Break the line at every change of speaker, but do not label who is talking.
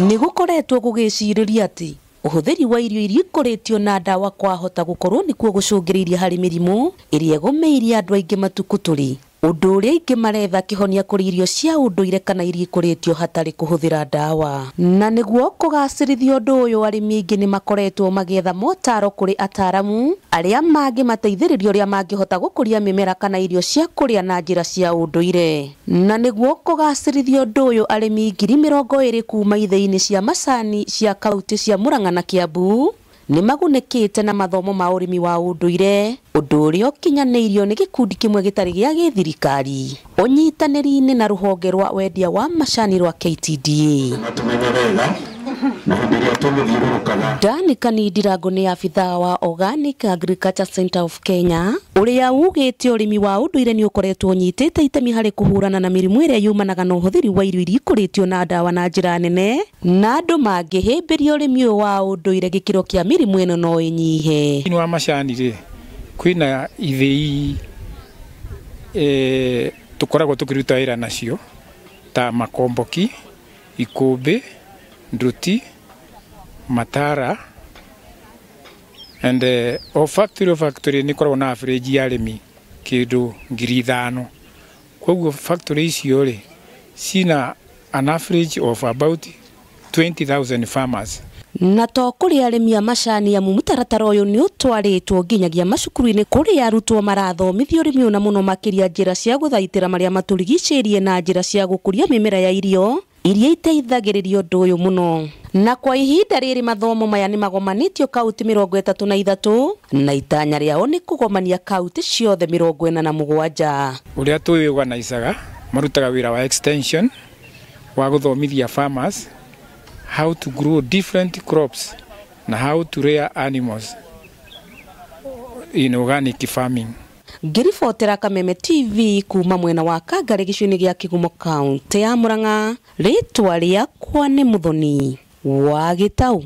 Nĩ gũkoretwo gũgĩcirĩria atĩ ũhũthĩri wa irio iria ikũrĩtio na ndawa kwahota gũkorwo nĩkuo gũcũngĩrĩirie harĩ mĩrimũ ĩrĩa ĩgũmĩire andũ aingĩ matukũ tũrĩ. Ũndũ ũrĩa aingĩ maretha kĩhonia kũrĩ irio cia ũndũire kana iria ikũrĩtio hatarĩ kũhũthĩra ndawa. Na nĩguo kũgacĩrithia ũndũ ũyũ, arĩmi aingĩ nĩ makoretwo magĩetha motaro kũrĩ ataramu arĩa mangĩmateithĩrĩria ũrĩa mangĩhota gũkũria mĩmera kana irio cia kũrĩa na njĩra cia ũndũire. Na nĩguo kũgacĩrithia ũndũ ũyũ, arĩmi 20,000 kuma ithĩi-inĩ cia macani cia kauntĩ cia Murang'a na Kiambu nĩ magunĩkĩte na mathomo ma ũrĩmi wa ũndũire, ũndũ ũrĩa ũkinyanĩirio nĩ gĩkundi kĩmwe gĩtarĩ gĩa gĩthirikari ũnyitanĩri-inĩ na rũhonge rwa wendia wa macani rwa KTDA. Dani Kanindi Rango nĩ abithaa wa Organic Agriculture Center of Kenya ũrĩa ugĩte ũrĩmi wa ũndũire nĩ ũkoretwo ũnyitĩte itemi harĩ kũhũrana na mĩrimũ ĩrĩa yumanaga na ũhũthĩri wa irio iria ikũrĩtio na ndawa na njĩra nene, na andũ mangĩhĩmbĩria ũrĩmi ũyũ wa ũndũire gĩkĩro kĩa mĩrimũ ĩno no ĩnyihe.
Thĩinĩ wa macani rĩ, kwĩna ithĩi tũkoragwo tũkĩruta wĩra nacio ta makomboki, ikũmbĩ, nduti, matara and o factory nĩ ĩkoragwo na average ya arĩmi kĩndũ 5,000. Koguo factory icio rĩ cina an average of about 20,000 farmers.
Na to kũrĩ arĩmi a macani, amu mũtaratara ũyũ nĩ ũtwarĩtwo nginyagia macukuru-inĩ kũrĩa arutwo marathomithio ũrĩmi ũyũ na mũno makĩria njĩra cia gũthaitĩra marĩa matũrigicĩirie na njĩra cia gũkũria mĩmera ya irio iria iteithagĩrĩria ũndũ ũyũ mũno. Na kwa ihinda rĩrĩ mathomo maya nĩ magomanĩtio kauntĩ 33 na itanya rĩao nĩ kũgomania kauntĩ ciothe 47.
Ũrĩa twĩorganicaga marutaga wĩra wa extension wa gũthomithia farmers how to grow different crops na how to rear animals in organic farming.
Ngĩribotera Kameme TV kuma mwena wa Kangari gĩcigo-inĩ gĩa Kigumo kaunti ya Murang'a, rĩtwa rĩakwa nĩ Muthoni wa Gĩtau.